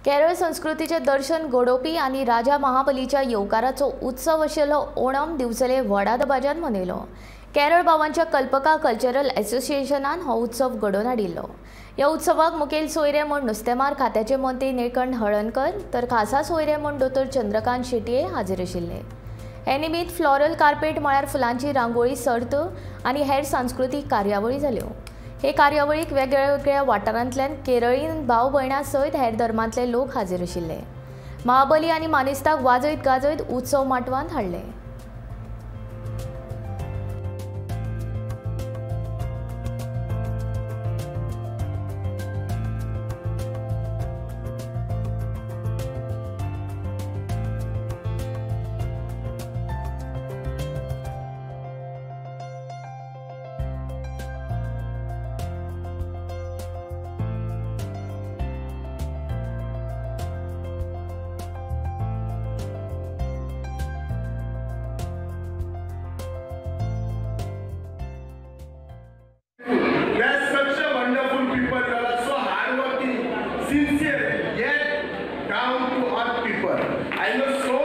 केरळ संस्कृतीचें दर्शन घडोवपी आनी राजा महाबलीच्या येवकाराचो उत्सव आशिल्लो ओणम दिवचले व्हडा दबाज्यान मनयलो. केरळ भावांच्या कल्पका कल्चरल असोसिएशनान हो उत्सव घडोवन हाडिल्लो. ह्या उत्सवाक मुखेल सोयरे म्हूण नुस्तेमार खात्याचे मंत्री निळकंठ हळर्णकर तर खासा सोयरे म्हूण दोतोर चंद्रकांत शेटये हाजीर आशिल्ले. हे निमित्त फ्लॉरल कार्पेट म्हळ्यार फुलांची रांगोळी सर्त आनी हेर सांस्कृतीक कार्यावळी जाल्यो. हे कार्यावळीक वेगळ्यावेगळ्या वाठारांतल्यान केरळीन भाव भयणां सयत हेर धर्मांतले लोक हाजीर आशिल्ले. महाबली आनी मानेस्ताक वाजयत गाजयत उत्सव माटवांत हाडले. You are such a wonderful people. You are so hardworking, sincere, yet down to earth people. I know so